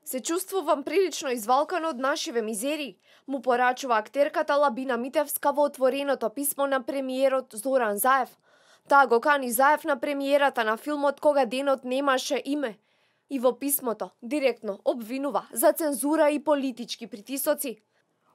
Се чувствувам прилично извалкано од нашиве мизери, му порачува актерката Лабина Митевска во отвореното писмо на премиерот Зоран Заев. Таа го кани Заев на премиерата на филмот кога денот немаше име. И во писмото директно обвинува за цензура и политички притисоци.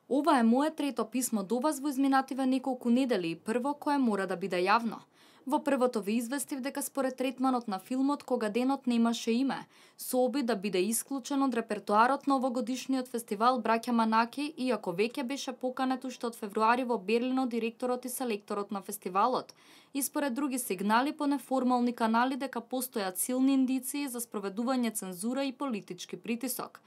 Ова е мое трето писмо до вас во изминативе неколку недели и прво кое мора да биде јавно. Во првото ви известив дека според третманот на филмот кога денот немаше име, со обид да биде исклучен од репертоарот на овогодишниот фестивал Браќа Манаки, иако веќе беше поканет уште од февруари во Берлин од директорот и селекторот на фестивалот, и според други сигнали по неформални канали дека постојат силни индиции за спроведување цензура и политички притисок.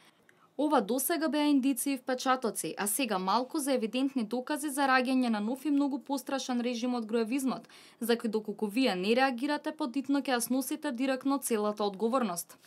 Ова досега беа индиции впечатоци, а сега малку за евидентни докази за раѓање на нов и многу пострашен режим од груевизмот, за кој доколку вие не реагирате, подитно ќе ја сносите директно целата одговорност.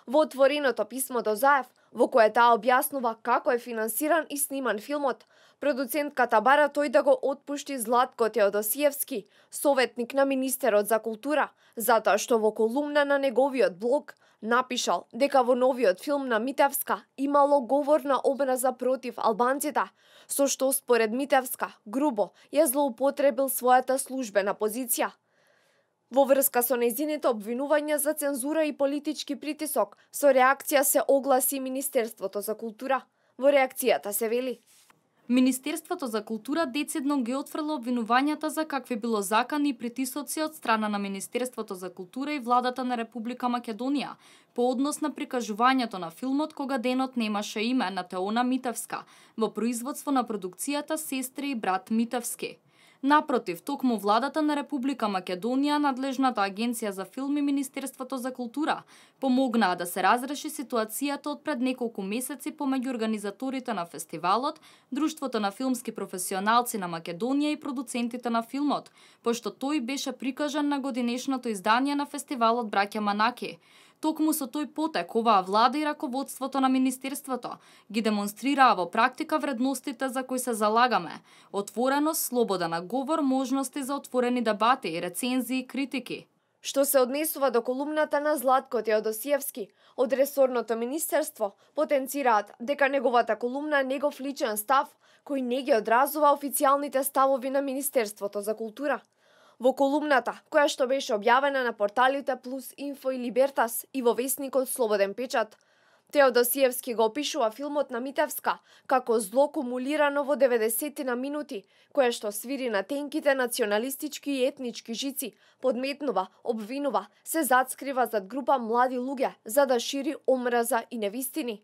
Во отвореното писмо до Заев, во кое таа објаснува како е финансиран и сниман филмот, продуцентката бара тој да го отпушти Златко Теодосиевски, советник на министерот за култура, затоа што во колумна на неговиот блог напишал дека во новиот филм на Митевска имало говорна образа против албанците, со што според Митевска грубо ја злоупотребил својата службена позиција. Во врска со нејзините обвинувања за цензура и политички притисок, со реакција се огласи Министерството за култура. Во реакцијата се вели: Министерството за култура децидно ги отфрла обвинувањата за какви било закани и притисоци од страна на Министерството за култура и владата на Република Македонија по однос на прикажувањето на филмот кога денот немаше име на Теона Митевска во производство на продукцијата Сестри и брат Митевски. Напротив, токму владата на Република Македонија, надлежната агенција за филм и Министерството за култура помогнаа да се разреши ситуацијата од пред неколку месеци помеѓу организаторите на фестивалот, Друштвото на филмски професионалци на Македонија и продуцентите на филмот, пошто тој беше прикажан на годинешното издание на фестивалот Браќа Манаки. Токму со тој потек оваа влада и раководството на Министерството ги демонстрираа во практика вредностите за кои се залагаме: отвореност, слобода на говор, можности за отворени дебати, рецензии и критики. Што се однесува до колумната на Златко Теодосиевски, од ресорното министерство потенцираат дека неговата колумна е негов личен став, кој не ги одразува официјалните ставови на Министерството за култура. Во колумната, која што беше објавена на порталите Плюс Инфо и Либертас и во весникот Слободен печат, Теодосиевски го опишува филмот на Митевска како зло кумулирано во 90 на минути, кое што свири на тенките националистички и етнички жици, подметнува, обвинува, се затскрива зад група млади луѓе за да шири омраза и невистини.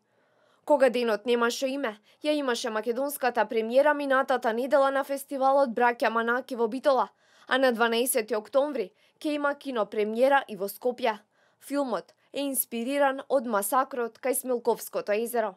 Кога денот немаше име, ја имаше македонската премиера минатата недела на фестивалот Браќа Манаки во Битола, а на 12 октомври ќе има кинопремиера и во Скопје. Филмот е инспириран од масакрот кај Смилковското езеро.